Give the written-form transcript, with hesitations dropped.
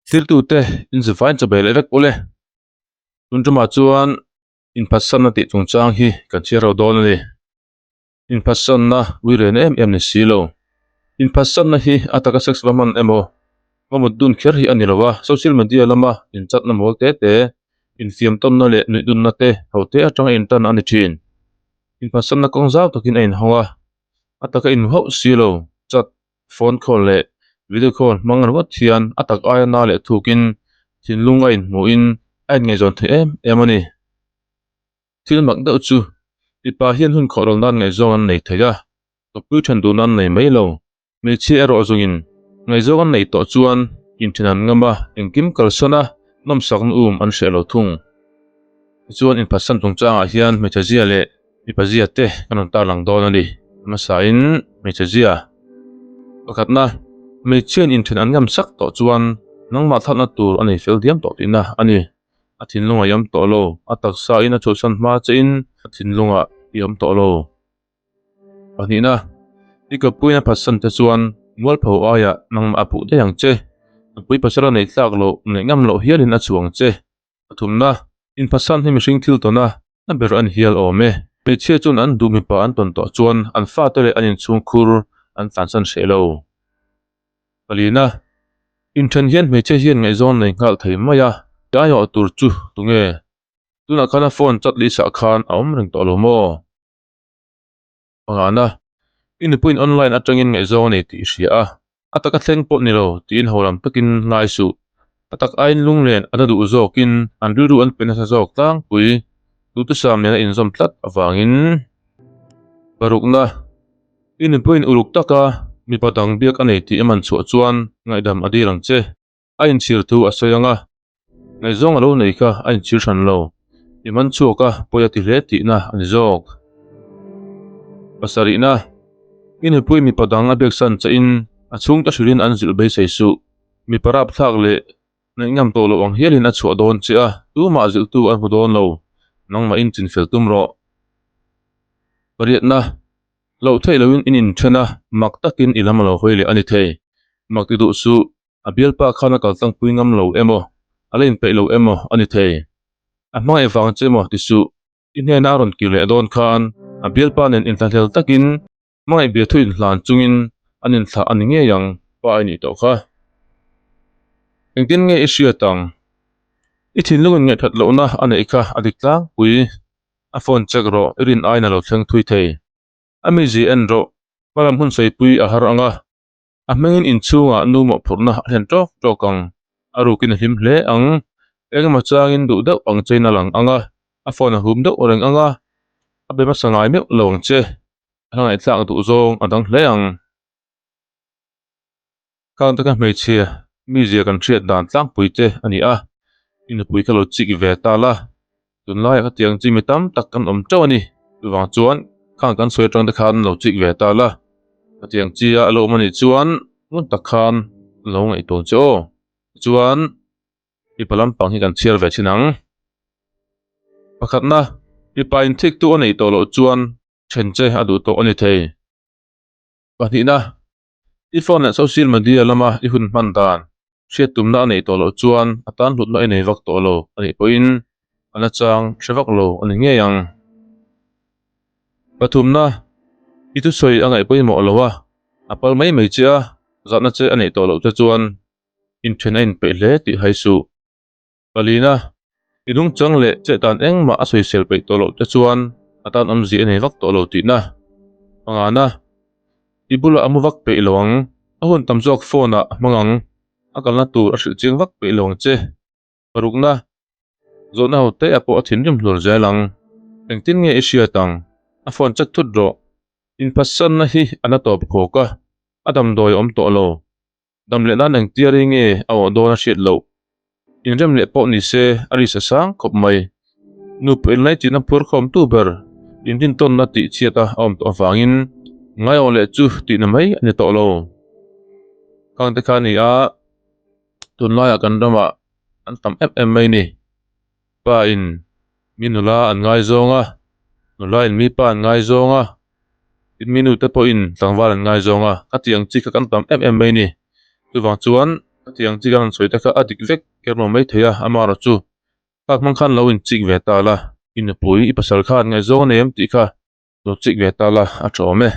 Thiltute inzivain chaw leh vek ule. Tun tumah chuan inphatsanna tih chungchang hi kan chhiar ho dawn a ni. Inphatsanna ui ren em em ni si lo. Inphatsanna hi a taka sex va hman emaw va mut dun kher hi a ni lo a, social media lama inchatna mawl te te, infiam tawnna leh nuih dunna te ho te atanga intan a ni thin. Inphatsanna kawng zau takin a inhawng a, a taka inhmu hauh si lo, chat Phone call leh video call hmang ringawt hian a tak aia na leh thukin thinlung a inhmuhin a inngaihzawn theih em em a ni. Thil mak deuh chu mipa hian hun khawhrawl nan ngaihzawng an nei thei a, tawpui then duhna an nei mai lo. Hmeichhia erawh zawngin ngaihzawng an neih tawh chuan inthen an ngam a, engkim kalsawn a nawmsakna um an hreh lo thung. Tichuan inphatsan chungchangah hian hmeichhe zia leh mipa zia te kan rawn tarlang dawn a ni. Hmasain hmeichhe zia pakhatna, hmeichhiain inthen an ngam sak tawh chuan nangmah thlakna tur a nei fel diam tawh tihna a ni. A thinlung a i awm tawh lo, a taksa in a chhuahsan hma chein a thinlungah i awm tawh lo. Pahnihna, i kapuiin a phatsan te chuan mualpho aiah nangmah a puh daih ang che. Nupui pasal a neih tlak loh, neih ngam loh hialin a chhuah ang che. Pathumna, inphatsan hi mihring thil tawn a, a ber a ni hial awm e. Hmeichhia chuan an duh mipa an tawn tawh chuan an fate leh an inchhung khur an tlansan hreh lo. Palina, inthen hian hmeichhia hian ngaihzawn nei nghal thei mai a, ti aiawh tur chu tunge? Tunah khan a phone chat lihsah khan a awm reng tawh lo maw? Pangana, i nupuiin online atangin ngaihzawng a nei tih i hria a, a taka thleng pawh ni lo tiin ho lam takin ngai suh. A tak aiin lunglen a na duh zawkin an rilru an pe nasa zawk tlangpui. Duhthusam nen a inzawm tlat avangin. Parukna, i nupuiin uluk taka mipa dang biak a nei tih a man chhuah chuan ngaihdam a dil ang che. A inchhir thu a sawi ang a, ngaihzawng a lo nei kha a inchhir hran lo, i man chhuak a pawi a ti hle tihna a ni zawk. Pasarihna, I nupui mipa dang a biaksan chahin a chhungte hrilhin an zilh beisei suh, mipa rapthlak leh ngaihngam tawh loh ang hialin a chhuah dawn che a, tumah zilhtu an hmu dawn lo, nangmah in chinfel tum rawh. Pariatna, Loh theih lohin in inthen a, mak takin i lam a lo hawi leh a ni thei, mak ti duh suh. A bialpa khan a kaltlangpui ngam lo emaw, a la inpeih lo emaw a ni thei. A hmangaih vang che emaw ti suh, i hnena a rawn kir leh dawn khan a bialpa nen inthlahlel takin hmangaih bia thu inhlan chungin an inthlah a ni ngei ang, pa i nih tawh kha. Engtin nge i hriat ang? I thinlung in ngaihthat lohna a neih kha a dik tlangpui. A phone check rawh, i rin aiin a lo thleng thui thei. A mizia en rawh, hmalam hun sawipui a har ang a. A hmingin inchhungah nu mawhphurhna a thlen tawk tawk ang, a rukin a hlim hle ang, engemaw changin duh deuh ang chein a lang ang a, a phone a hum deuh reng ang a, a be hmasa ngai meuh lo ang che, a hla ngaihthlak duh zawng a dang hle ang. Khang taka hmeichhia mizia kan hriat dan tlangpui te a ni a, i nupui kha lo chik ve ta la, Tunlaiah ka tiang chi mi tam tak kan awm teuh a ni. Chuvang chuan khang kan sawi atang te khan lo chik ve ta la. Ka tiang chi a lo awm a nih chuan ngun tak khan lo ngaihtuah che aw. Tichuan mipa lampang hi kan chhiar ve thin ang. Pakhatna, mipa inthiktu a neih tawh loh chuan then che a duh tawh a ni thei. Pahnihna, I phone leh social media lama i hun hman dan hriat tumna a neih tawh loh chuan a tan hlutna i nei vak tawh lo a nih pawhin a nachang hre vak lo a ni ngei ang. Pathumna, I thusawi a ngaih pawimawh lo a, a pal mai mai che a, zahna che a neih tawh loh te chuan inthen a inpeih hle tih hai suh. Palina, I nungchang leh chet dan engmah a sawisel peih tawh loh te chuan a tan awmzia i nei vak tawh lo tihna. Pangana, I bulah a mu vak peih lo ang, a hun tam zawk phone ah a hmang ang, a kalna tur a hrilh chiang vak peih lo ang che. Parukna, Zawhna ho te ah pawh a thinrim hlur zel ang, engtin nge i hriat ang, a phone check thut rawh. Inphatsanna hi a na tawp khawk a, a damdawi a awm tawh lo. Dam leh nan engtia rei nge a awh dawn a hriat loh. Inrem leh pawh ni se a ri sa sang khawp mai. Nupa inlai chin a phur khawm tu ber inrintawnna tih chhiat a awm tawh avangin ngaiawh leh chu tihna mai a ni tawh lo. Khang te kha a ni a, tunlaiah kan ramah an tam em em mai ni. Pa in mi nula an ngaizawng a, nula in mi pa an ngaizawng a. Tin mi nute pawhin tlangval an ngaizawng a, ka tih ang chi kha kan tam em em mai ni. Chuvang chuan Khatiang chi kan han sawi te kha a dik vek kher lo mai thei a, amaherawhchu khak hmang khan lo inchik ve ta la, i nupui i pasal khan ngaihzawng a nei em tih kha lo chik ve ta la a tha awm e.